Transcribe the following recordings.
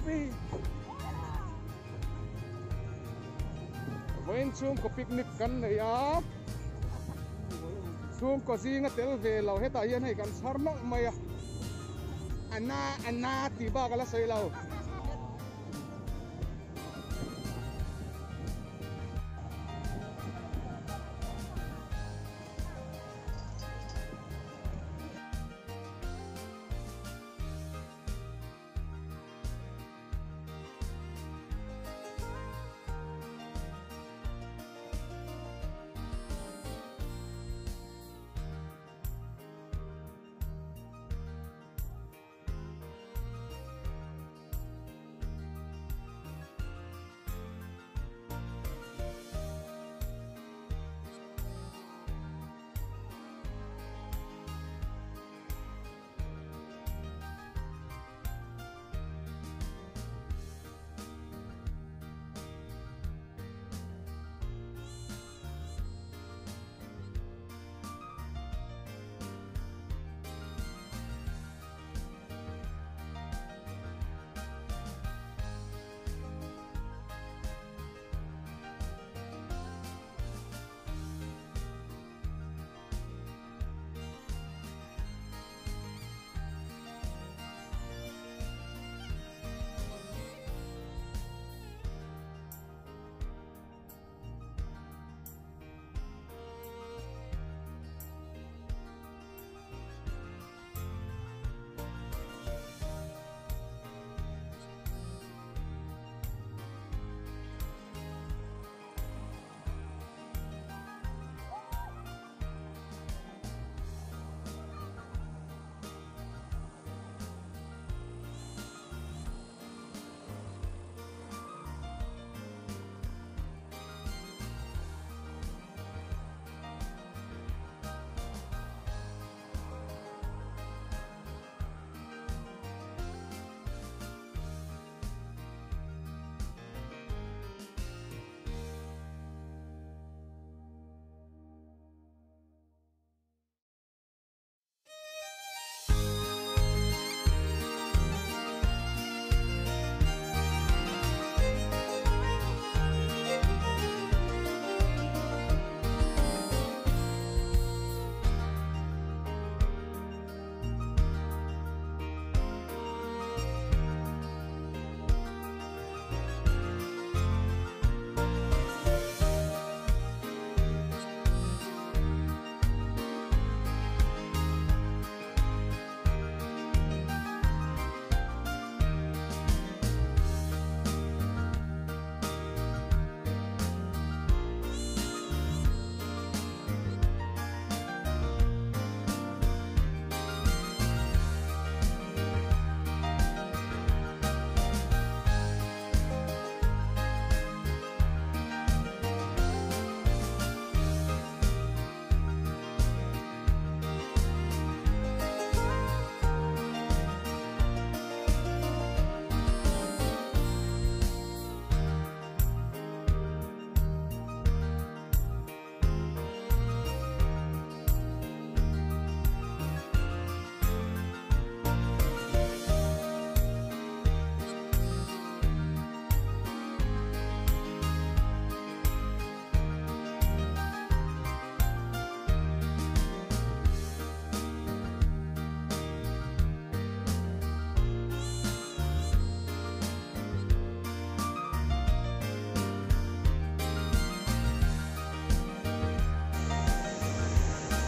Happy. Vawiin chhungkaw picnic kan nei a, chhungkaw zinga tel ve lo hetah hian hei kan chhar nawlh mai a, a na a na tih bak a la sawi lo.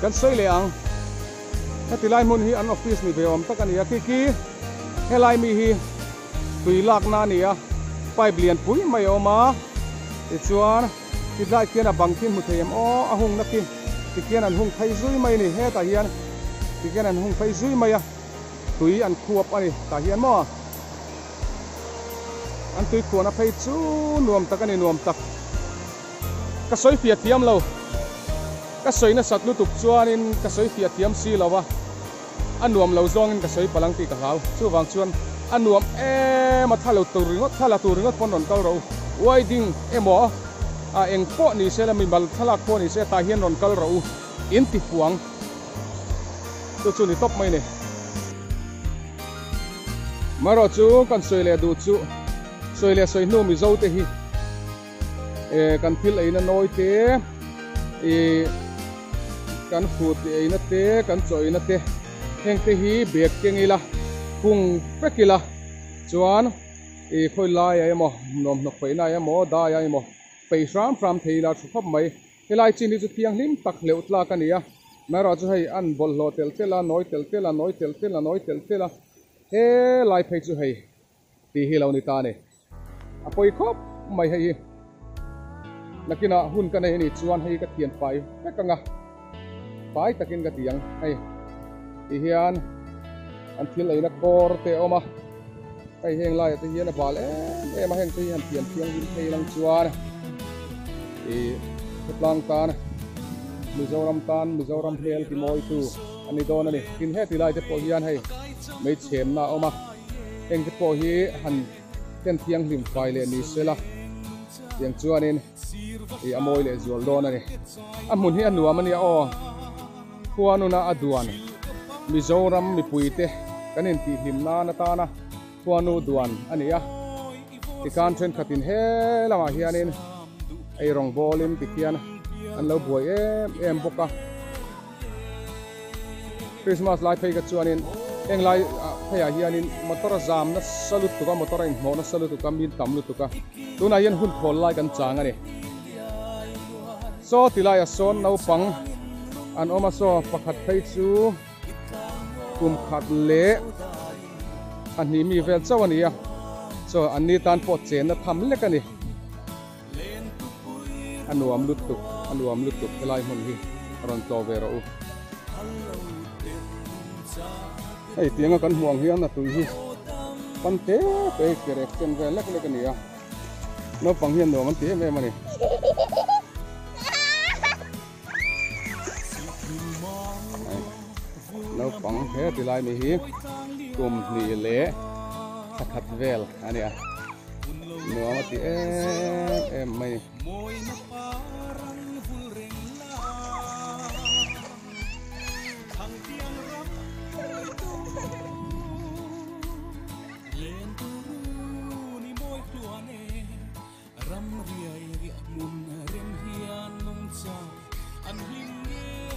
Kan sawi leh ang. Heti lai hmun hi an office ni ve awm tak a ni a. Kiki, helai mi hi tui lakna a ni a, pipe lian pui mai a awm a. Tichuan, ti tlai khian a bang khi hmu thei em aw, a hungna khi tikhian an hung phei zui mai a ni. Hetah hian tikhian an hung phei zui mai a, tui an khuap a ni tah hian maw. An tui khuahna phei chu nuam tak a ni, nuam tak. Ka sawi fiah thiam lo. Ka sawi nasat lutuk chuanin ka sawi fiah thiam si lo a, a nuam lo zawngin ka sawi palh ang tih ka hlau. Chuvang chuan a nuam em a, thla lo tur ringawt, thla la tur ringawt pawn rawn kal rawh u. Wedding emaw a eng pawh ni se la, mimal thlalak pawh ni se tah hian rawn kal rawh u, in ti fuang. Chu chu ni tawp mai ni. Marawh chu kan sawi leh duh chu sawi leh sawi hnu Mizo te hi eh kan thil eina nawi te ih kan fut eina te kan chaw eina te heng te hi bag keng ila khung vek ila chuan ih khawi laiah emaw nuamhnawk peihna emaw daiah emaw peih hram hram thei ila tha khawp mai. Helai chin hi chu thianghlim tak hleuh tlak a ni a, marawh chu hei an bawlhhlawh telh telh a, nawi telh telh a, nawi telh telh a, nawi telh telh a, helai phei chu hei tih hi lo ni ta a ni. A pawi khawp mai hei hi. Nakinah hun ka nei a nih chuan hei ka thian fai vek ang a, fai takin ka ti ang hei ti hian an thil eina kawr te a awm a, hei heng laiah te hian a bal em em a, heng te hi han thian thianghlim phei lang chuan ih khawtlang tan Mizoram tan Mizoram hmel ti mawitu a ni dawn a ni. Tin heti lai te pawh hian hei meichhemna a awm a, heng te pawh hi han ken thianghlim fai leh ni sela tiang chuanin ih a mawi leh zual dawn a ni. A hmun hi a nuam a nia aw, khua nuna a duan Mizoram mipuite kan intihhlim nan atana khuanu duan a ni a, tikhan thenkhatin he lamah hianin ei rawng bawlin tikhian an lo buai em em bawk a. Christmas lai phei kha chuanin heng lai pheiah hianin motor a zam nasa lutuk a, motor a inhnawh nasa lutuk a, min tam lutuk a, tunah hian hun thawl lai kan chang a ni. Saw ti laiah sawn naupang an awm a, saw pakhat phei chu kum khat leh a hnih mi vel chauh a ni a, saw an ni tan pawh chenna tham lek a ni. A nuam lutuk, a nuam lutuk helai hmun hi a rawn tlawh ve rawh u. Hei tianga kan hmuh ang hian a tui hi pan te te hi kerek chen vel lek lek a ni a, naupang hian nuam an ti em em a ni. Naupang he ti lai mi hi kum hnih leh thla khat vel a ni a, nuam a ti em em mai a ni. Ram riai riah hmun rem hian nungcha an hlim ngei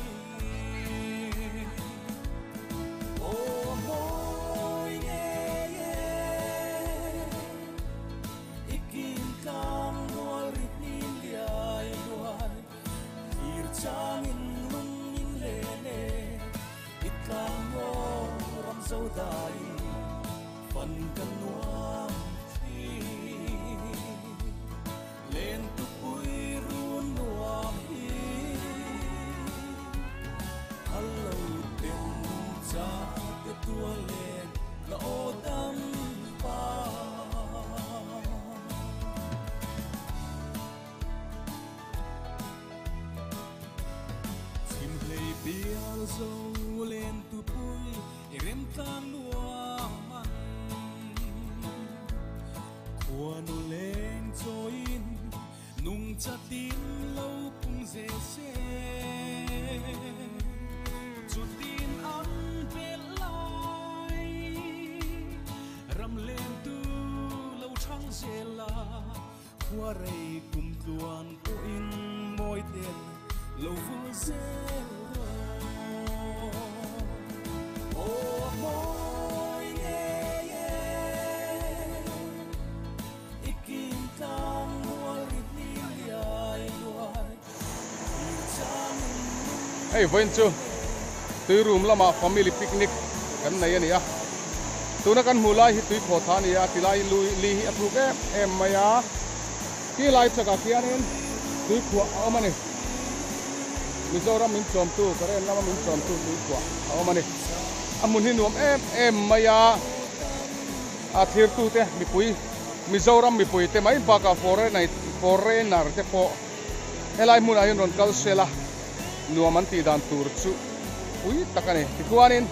e. Aw mawi ngei e. I kim tlang mual ri hnim liai luai, thlir changin lung min len e. I tlang maw ram zo dai. Fan kan nuam thin len tupui run nuam hi a lo tem cha te tua len la aw dam pa. Chhim hlei bial zo len tupui I remtlang nuam an khuanu leng chawiin nungcha tin lo pung zel se. Chutin an belh lai ram lentu lo chang zel a, khua rei kum tluan pawhin mawi ten lo vul zel rawh. Aw a mawi ngei e, i kim tlang mual ri hlim liai luai, thlir changin lung Hei vawiin chu tui room lamah family picnic kan nei a ni a, tuna kan hmuh lai hi tui khawh tha a ni a, tilai lui li hi a thuk em em mai a. Khi lai chakah khianin tuikhuah a awm a ni. Mizoram min chawmtu, Karen lama min chawmtu tuikhuah a awm a ni. A hmun hi nuam em em mai a, a thlirtute mipui, Mizoram mipuite mai bakah foreigner te pawh helai hmunah hian rawn kal sel a, nuam an tih dan tur chu pui tak a ni. Tichuanin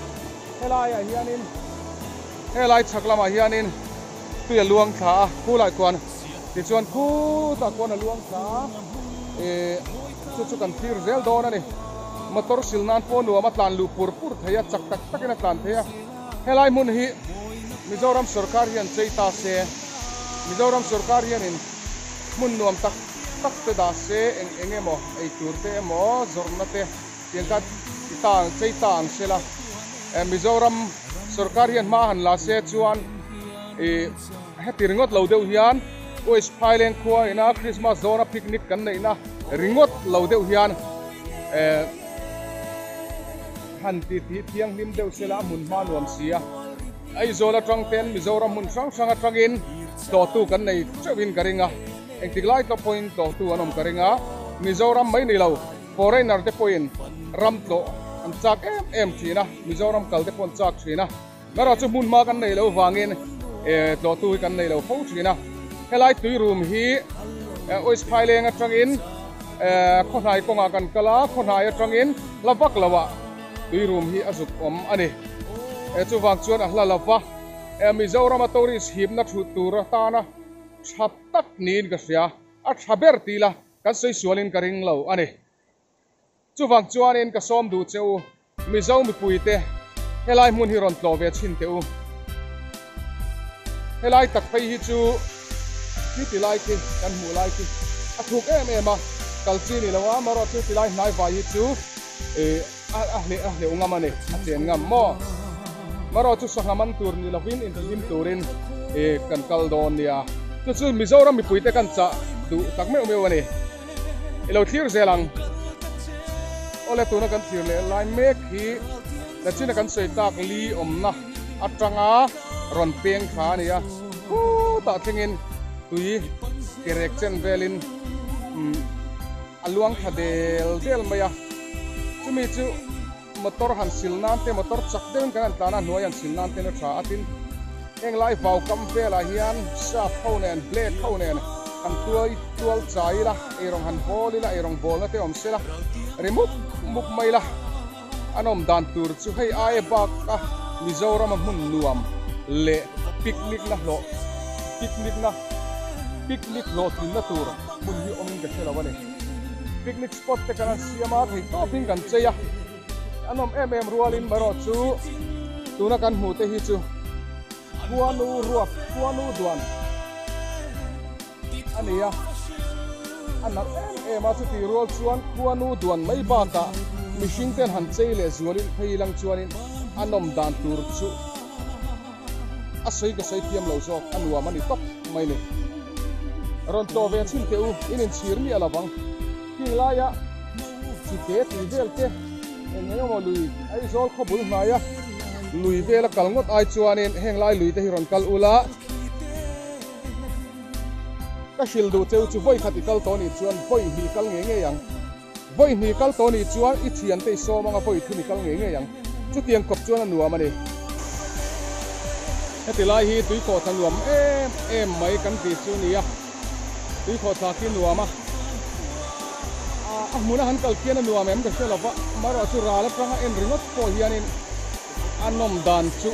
helaiah hianin, helai chhak lamah hianin tui a luang thla a, khulai khuan tichuan khutah khuan a luang thla a, ih chu chu kan thlir zel dawn a ni. Motor sil nan pawh nuam a tlan luh pur pur thei a, chak tak takin a tlan thei a, helai hmun hi. Mizoram sorkar hian chei ta se, Mizoram sorkar hianin hmun nuam tak tak te dah se, eng eng emaw ei tur te emaw zawrhna te tiang kha ti ta ang chei ta ang se la. Mizoram sorkar hian hma han la se chuan ih heti ringawt lo deuh hian West Phaileng khua ina Christmas dawna picnic kan neihna ringawt lo deuh hian eh han ti ti thianghlim deuh se la a hmun hma nuam si a. Aizawl atang ten Mizoram hmun hrang hrang atangin tlawhtu kan nei teuhin ka ring a, engtik lai tlawh pawhin tlawhtu an awm ka ring a, Mizoram mai ni lo foreigner te pawhin ram tlawh an chak em em thin a, Mizoram kal te pawh an chak thin a, erawh chu hmun hma kan neih loh vangin tlawhtu hi kan nei lo fo thin a, helai tuirum hi West Phaileng atangin khawhnai kawngah kan kal a, khawhnai atangin hla vak loah tuirum hi a zuk awm a ni. Chuvang chuan a hla lova Mizorama tourist hipna thut tur atana tha tak niin ka hria, a tha ber ti ila kan sawi sualin ka ring lo a ni. Chuvang chuanin ka sawm duh che u, Mizo mipuite helai hmun hi rawn tlawh ve chhin teh u. Helai tak phei hi chu khi ti lai khi kan hmuh lai khi a thuk em em a, kal chi ni lo a, amaherawh chu ti lai hnai vai hi chu ih a hleh a hleuh ngam a ni, a chen ngam maw? Amaherawh chu sangha man tur ni lovin intihlim turin ih kan kal dawn nia. Chu chu Mizoram mipuite kan chah duh tak meuh meuh a ni. I lo thlir zel ang. Awle tuna kan thlir leh lai mek hi nachina kan sawi tak li awmna atanga rawn peng kha a ni a. Khutah thlengin tui kerek chen velin a luang thla del del mai a. Chumi chu motor han sil nan te motor chak deuhin kan han tlan a hnuai han sil nan ten a tha a tin heng lai vau kam velah hian sap ho nen black ho nen han tuai tual chai ila eirawng han bawl ila eirawng bawlna te awm sela ri mup mup mai ila an awm dan tur chu hei aia baka Mizorama hmun nuam leh picnic na hlawh picnic na picnic hlawhtlinna tur hmun hi awmin ka hre lo a ni. Picnic spot te kan han siam a, thei tawpin kan chei a, a nawm em em rualin marawh chu tuna kan hmuh te hi chu khuanu ruak khuanu duan a ni a, a nalh em em a, chuti rual chuan khuanu duan mai bakah mihring ten han chei leh zualin phei lang chuanin a nawm dan tur chu a sawi ka sawi thiam lo zawk a nuam a ni tawp mai ni. Rawn tlawh ve chhin teh u, in inchhir miah lo vang. King laia chite tui vel te eng eng emaw lui Aizawl khaw bul hnaia lui vela kal ngawt ai chuanin heng lai lui te hi rawn kal ula. Ka hrilh duh cheu chu vawi khat i kal tawh nih chuan vawi hnih kal ngei ngei ang. Vawi hnih kal tawh nih chuan i thiante i sawm anga vawi thum i kal ngei ngei ang. Chutiang kawp chuan a nuam a ni. Heti lai hi tuikhawhthla nuam em em mai kan tih chu nia. Tuikhawhthla khi nuam a, a hmuna han kal khian a nuam em ka hre lo va, amaherawh chu ral atanga en ringawt pawh hianin a nawm dan chu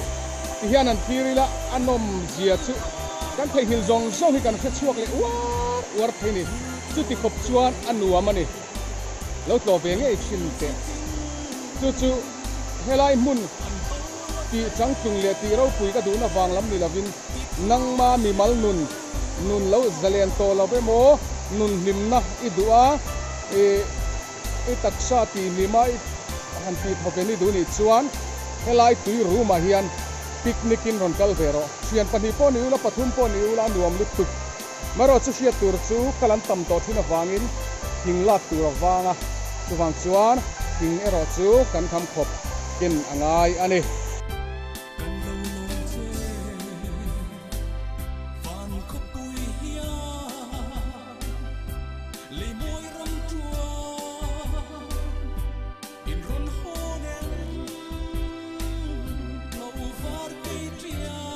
ti hian han thlir ila a nawm zia chu kan theihnghilh zawng zawng hi kan hre chhuak leh uar uar thei ni. Chuti khawp chuan a nuam a ni. Lo tlawh ve ngei thin teh. Chu chu helai hmun tih changtlung leh tih ropui ka duhna vang lam ni lovin nangma mimal nun, nun lo zalen tawh lo emaw, nun hlimna i duh a, i i taksa tih hlima i han tih thawken i duh nih chuan helai tui room ah hian picnic in rawn kal ve rawh. Thian pahnih pawh ni ula, pathum pawh ni ula a nuam lutuk. Marawh chu hriat tur chu kal an tam tawh thin avangin thing lak tur a vang a, chuvang chuan thing erawh chu kan kham khawp ken a ngai a ni. Kan lo lawm che van khawpui hian lei mawi ram tuan in rawn hawn em lo var kei ṭian.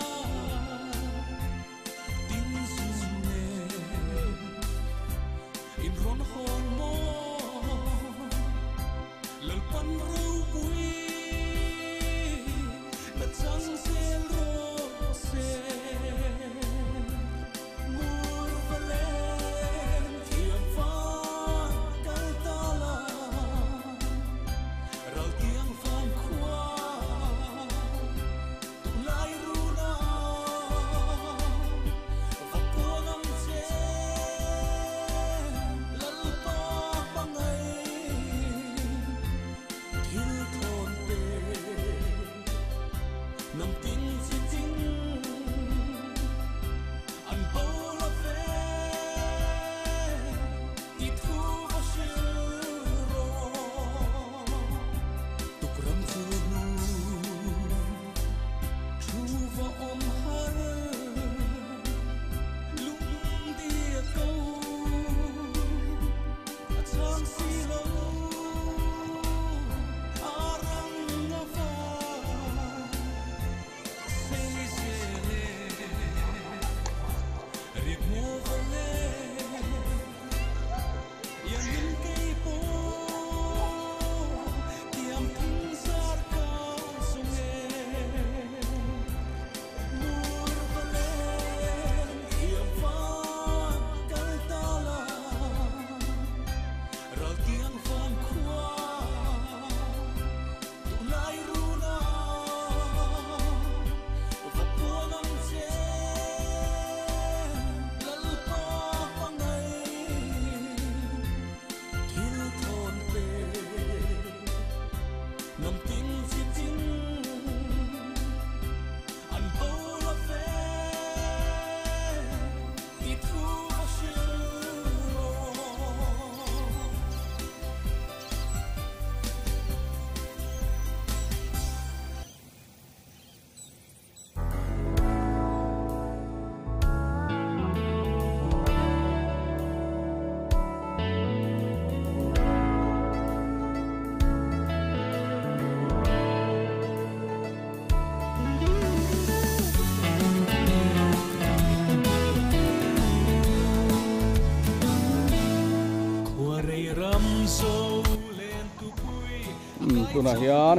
Tunah hian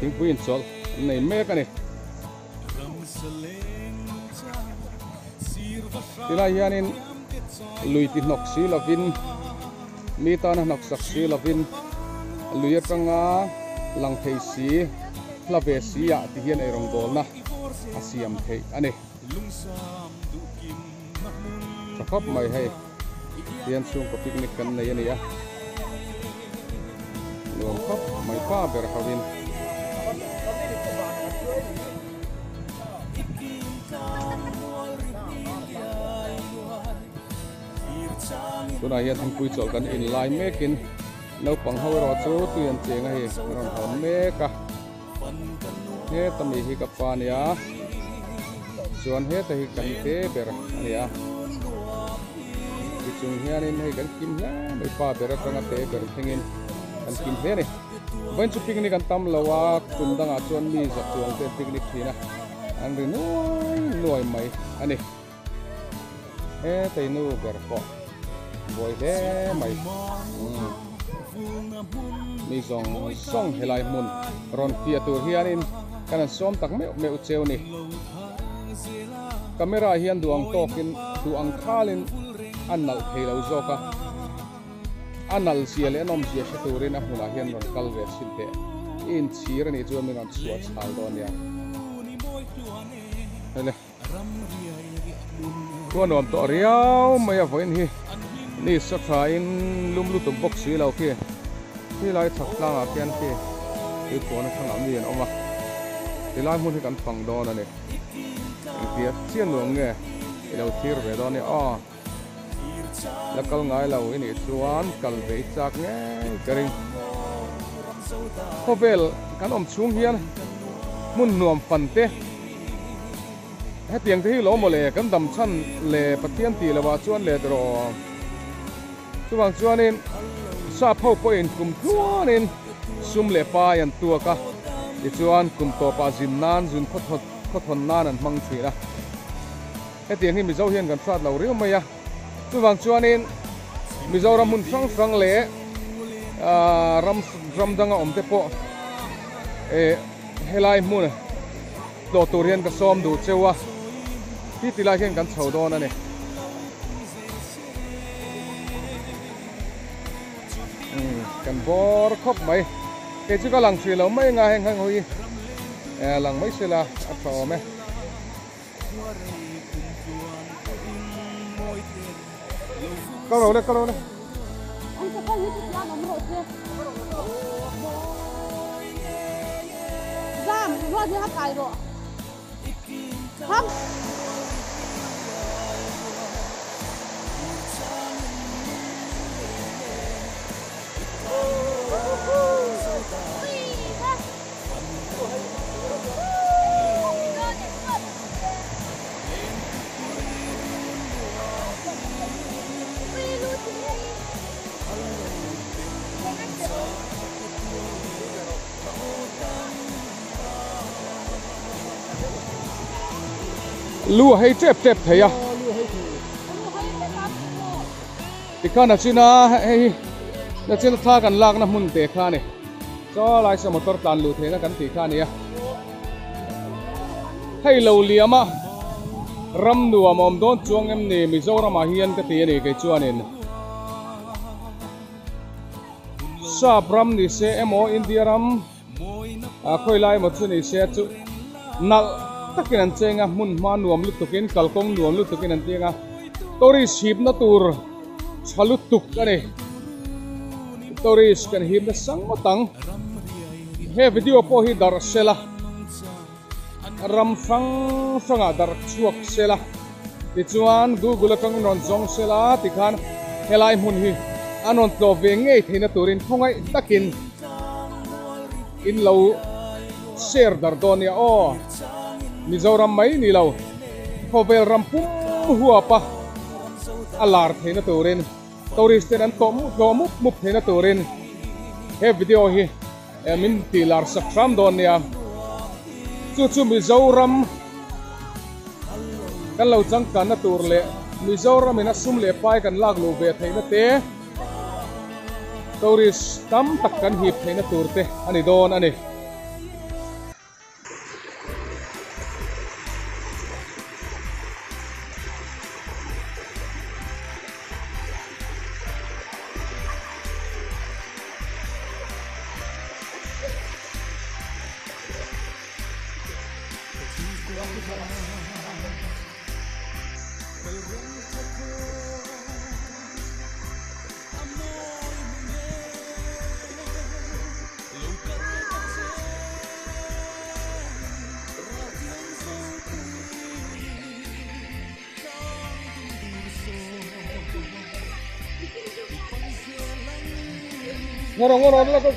thingpui inchawlh an nei mek a ni. Tilai hianin lui ti hnawk si lovin mi tana hnawk sak si lovin lui atanga lang thei si hla ve si ah ti hian eirawngbawlna a siam theih a ni. Tha khawp mai hei hian chhungkaw picnic kan nei a ni a nuam khawp mai pa ber ho in. Tunah hian thingpui chawlh kan in lai mekin naupang ho erawh chu tui an cheng a hei a rawn hawn mek a. Heta mi hi ka pa nia chuan heta hi kan te ber a ni a tichung hianin hei kan kim hle mai pa ber atanga te ber thlengin kan kim hle a ni vawiin chu picnic an tam lo a tum dangah chuan mi za chuang te an picnic thin a an ri nuai nuai mai a ni heta i nu ber pawh buai hle mai umm. Mi zawng zawng helai hmun rawn fiah tur hianin kan han sawm tak meuh meuh cheu ni. Camera hian duh ang tawkin duh ang khalin a nalh thei lo zawk a, a nalh zia leh a nawm zia hre turin a hmunah hian rawn kal ve chhin teh. I inchhir a nih chuan min rawn chhuah chhal dawn nia. Hei le. Khua nuam tawh riau mai a vawiin hi ni sa tha in lum lutuk bawk si lo khi khilai chhak tlangah khian khi tuipuan atangah mi an awm a tilai hmun hi kan fang dawn a ni engtia chian nuam nge i lo thlir ve dawn nia aw la kal ngai lo i nih chuan kal ve i chak ngei ka ring khawvel kan awm chhung hian hmun nuam fan te. Hetiang te hi lo maw le, kan dam chhan le Pathian tih loh ah chuan let rawh. Chuvang chuanin sap ho pawhin kum tluanin sum leh pai an tuak a, tichuan kum tawpah zin nan zun khawthawn nan an hmang thin a. Hetiang hi Mizo hian kan hrat lo riau mai a, chuvang chuanin Mizoram hmun hrang hrang leh ram ram danga awm te pawh helai hmun Tlawh tur hian ka sawm duh cheu a, hi ti lai hian kan chho dawn a ni. Kan bawr khawp mai. Kei chu ka lang hrih lo mai anga heng heng ho hi lang mai sela a tha awm e. Ka ro le ka ro le. Lu a hei tep tep thei a. Tikhan a china hei nachina thla kan lakna hmun te kha a ni. Chaw lai saw motor tlan luh theihna kan tih kha a ni a. Hei lo liam a ram nuam a awm dawn chuang em ni Mizoramah hian ka ti a ni kei chuanin. Sap ram ni se emaw India ram a khawi lai emaw chu ni se chu nalh takin an cheng a hmun hma nuam lutukin kalkawng nuam lutukin an tiang a tourist hipna tur tha lutuk a ni tourist kan hip nasa ngawt ang he video pawh hi darh sela ram hrang hrangah darh chhuak sela tichuan google atangin rawn zawng sela tikhan helai hmun hi an rawn tlawh ve ngei theihna turin khawngaih takin in lo share dar dawn nia aw Mizoram mai ni lo khawvel ram pum huap a a lar theihna turin tourist ten an tawh tlawh mup mup theihna turin he video hi min tih lar sak hram dawn nia chu chu Mizoram kan lo changkanna tur leh Mizoram in a sum leh pai kan lak luh ve theihna te tourist tam tak kan hip theihna tur te a ni dawn a ni. Ngoro ngoro la ko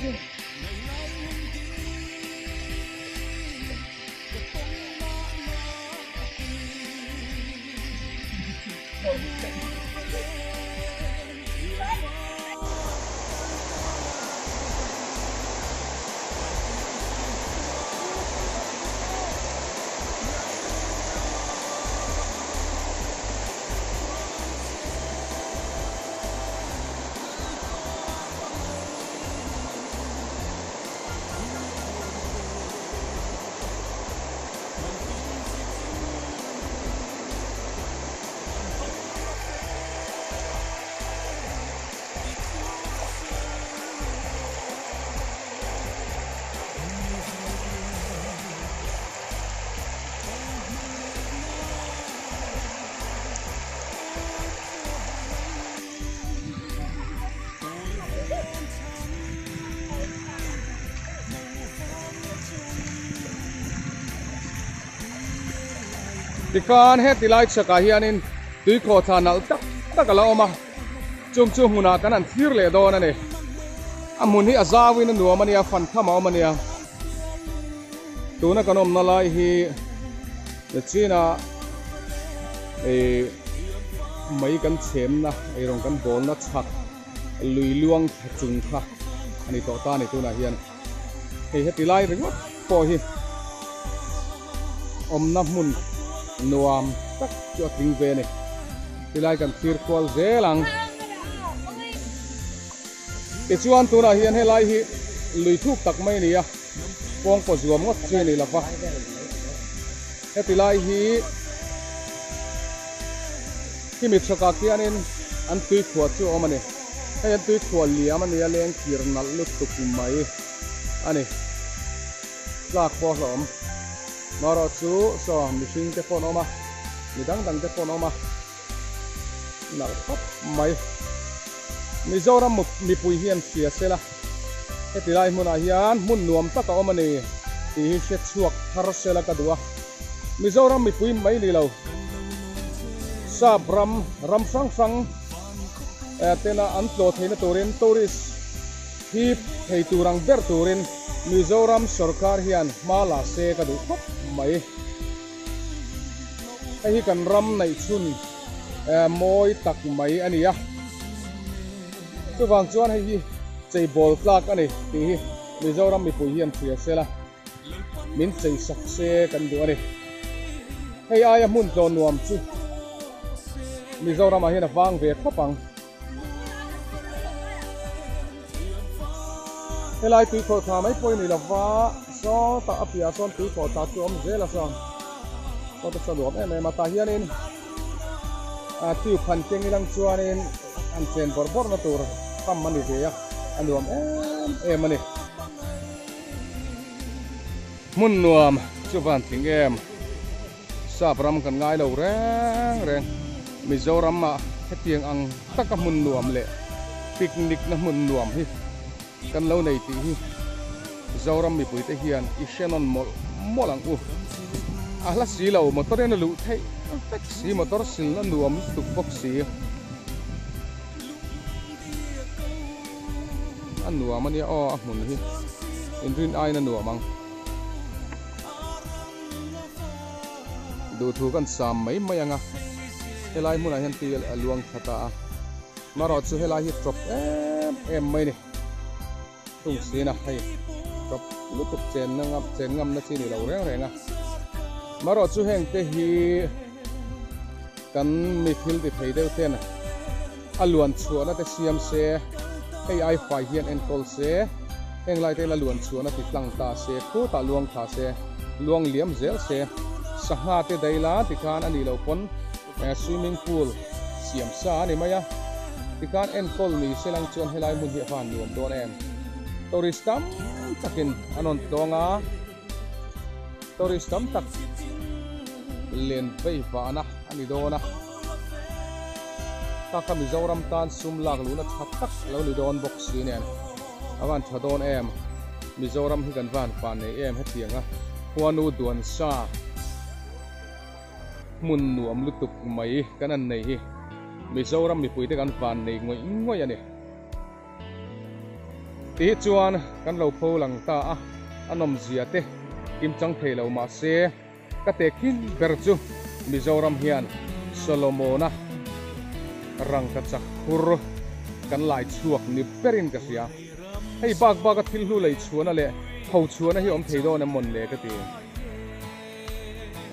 Tikhan heti lai chhakah hianin tui khawhthla nalh tak tak a la awm a, chung chu hmunah kan han thlir leh dawn a ni. A hmun hi a zauin a nuam a nia, fan tham a awm a nia. Tuna kan awmna lai hi China ih mai kan chhemna eirawng kan bawlna chhak lui luang tha chung kha a ni tawh ta a ni tunah hian. Hei heti lai ringawt pawh hi awmna hmun nuam tak chu a tling ve a ni. Tilai kan thlir kual zel ang. Tichuan tunah hian helai hi lui thuk tak mai a ni a, kawngkaw zuam ngawt chu a ni lo va. Heti lai hi khimi chhakah khianin an tui khuah chu a awm a ni. Hei an tui khuah liam a nia leng kir nalh lutuk mai a ni. Tlak pawh a hlawm. Marawh chu saw mihring te pawh an awm a, mi dang dang te pawh an awm a. Nalh khawp mai. Mizoram mipui hian hria sela heti lai hmunah hian hmun nuam tak a awm a ni tih hi hre chhuak thar sela ka duh a. Mizoram mipui mai ni lo sap ram ram hrang hrang tena an tlawh theihna turin tourist hip thei tur ang ber turin Mizoram sorkar hian hma la se ka duh khawp mai. Hei hi kan ram neih chhun mawi tak mai a ni a, chuvang chuan hei hi chei bawl tlak a ni tih hi Mizoram mipui hian hria se la, min chei sak se kan duh a ni. Hei aia hmun tlawn nuam chu Mizoramah hian a vang ve khawp ang. Helai tui khawh thla mai pawh i ni lo va, sawtah a piahah sawn tui khawh thla chu a awm zel a sawn. Sawta chu a nuam em em a, tah hianin tube han keng ilang chuanin an chen bawrh bawrh na tur pump a ni ve a, a nuam em em a ni. Hmun nuam chu van tling em. Sap ram kan ngai lo reng reng. Mizoram ah hetiang ang taka hmun nuam leh picnic na hmun nuam hi kan lo nei tih hi Zoram mipui te hian i hre nawn mawlh mawlh ang u. A hla si lo motor in a luh theih vek si motor silna nuam lutuk bawk si. A nuam ania aw a hmun hi inrin aiin a nuam ang. Duhthu kan sam mai mai ang a, helai hmunah hian tui a luang thla ta a, marawh chu helai hi tawp em em mai a ni. Tung sina hei tawp lutuk chenna ngam chen ngamna chi ni lo reng reng a, marawh chu heng te hi kan mi thil ti thei deuh ten a luan chhuahna te siam se, hei ai fai hian enkawl se, heng lai te la luan chhuahna ti tlang ta se, khutah luang thla se, luang liam zel se, sangha te daih la tikhan a nih loh pawn swimming pool siam sa a ni mai a, tikhan enkawl ni se lang chuan helai hmun hi a van nuam dawn em. Tourist tam takin an rawn tlawng a, tourist tam tak len vei vahna a ni dawn a. Taka Mizoram tan sum lak luhna tha tak lo ni dawn bawk si nen a van tha dawn em? Mizoram hi kan van fa nei em hetianga khuanu duan sa hmun nuam lutuk mai kan an nei hi Mizoram mipuite kan van nei ngawih ngawih a ni. Tih chuan kan lo pho lang ta a, a nawmzia te kimchang thei lo mahse, Ka tehkhin ber chu Mizoram hian Solomona rangkachak khur kan lai chhuak ni berin ka hria. Hei bak baka thil hlu lei chhuahna leh tho chhuahna hi awm thei dawn em mawn le ka ti.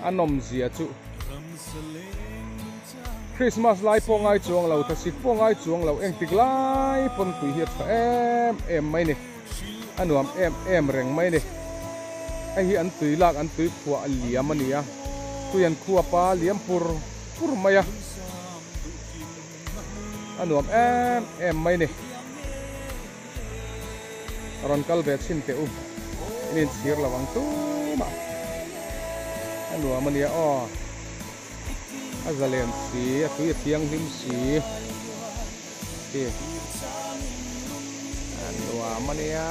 A nawmzia chu Christmas lai pawh ngai chuang lo, thlasik pawh ngai chuang lo, engtik lai pawn tui hi a tha em em mai ni. A nuam em em reng mai a ni. Hei hi an tui lak an tui khuah a liam a ni a, tui an khuap a liam pur pur mai a, a nuam em em mai a ni. Rawn kal ve chhin teh u, in inchhir lo ang tumah a nuam a nia aw. A zalen si, a tui a thianghlim si. Khi a nuam a nia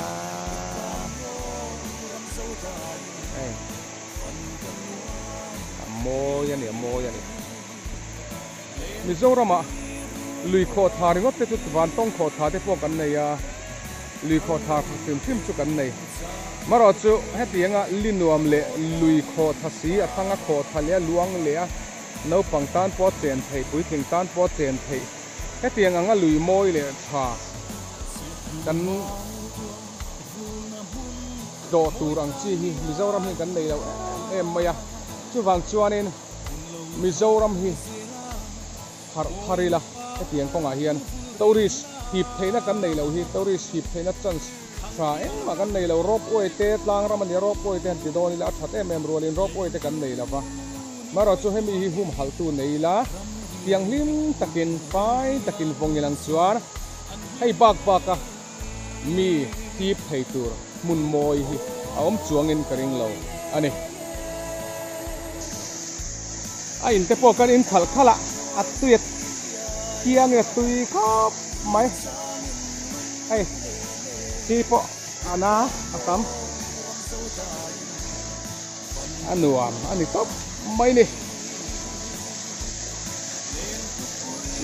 hei a mawi a ni a mawi a ni Mizoram ah lui khawh tha ringawt te chu vantawng khawh tha te pawh kan nei a lui khawh tha hrim hrim chu kan nei marawh chu hetianga li nuam leh lui khawh tha si a thanga khawh tha leh a luang leh a naupang tan pawh chen theih puitling tan pawh chen theih. Hetiang anga lui mawi leh tha kan tlawh tur ang chi hi Mizoram hi kan nei lo em em mai a, chuvang chuanin Mizoram hi harh thar ila hetiang kawngah hian tourist hip theihna kan nei lo hi tourist hip theihna chance tha engmah kan nei lo, ropeway te tlang ram a nia ropeway te han ti dawn ila a that em em rualin ropeway te kan nei lo va. Marawh chu hemi hi humhalhtu nei ila, thianghlim takin fai takin vawng ilang chuan hei bak baka mi tip thei tur hmun mawi hi a awm chuangin ka ring lo a ni. A in te pawh kan in khalh khalh a, a tui a thiangin a tui khawp mai. Hei chi pawh a na a tam. A nuam a ni tawp mai ni.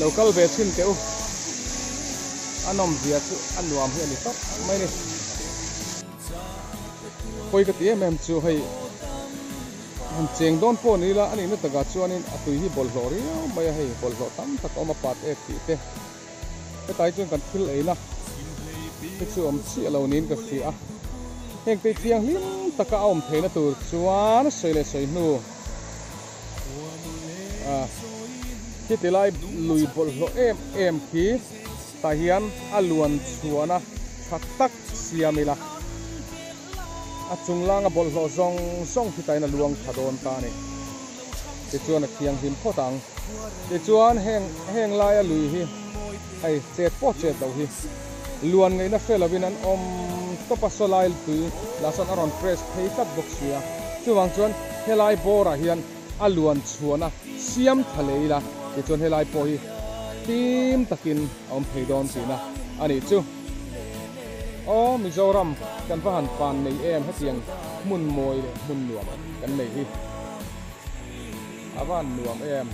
Lo kal ve chhin teh u. A nawmzia chu a nuam hi a ni tawp mai ni. Pawi ka ti em em chu hei han cheng dawn pawh ni ila a nihna takah chuanin a tui hi bawlhhlawh riau mai a hei bawlhhlawh tam tak a awm a pat ek tih te. Hetlai chuan kan thil eina te chu awm chiah lo niin ka hria a, heng te thianghlim taka a awm theihna tur chuan sawi leh sawi hnu ah khiti lai lui bawlhhlawh em em khi tah hian a luan chhuahna tha tak siam ila, a chunglanga bawlhhlawh zawng zawng khitain a luang tha dawn ta a ni. Tichuan a thianghlim phawt ang. Tichuan heng heng laia lui hi hei chet pawh chet loh hi luan ngaihna hre lovin an awm tawp a, sawlai tui lah sawn a rawn press phei tlat bawk si a. Chuvang chuan helai bawrah hian a luan chhuahna siam tha leh ila tichuan helai pawh hi fim takin a awm thei dawn tihna a nih chu. Aw Mizoram kan va han pan nei em hetiang hmun mawi leh hmun nuam kan nei hi a va han nuam em.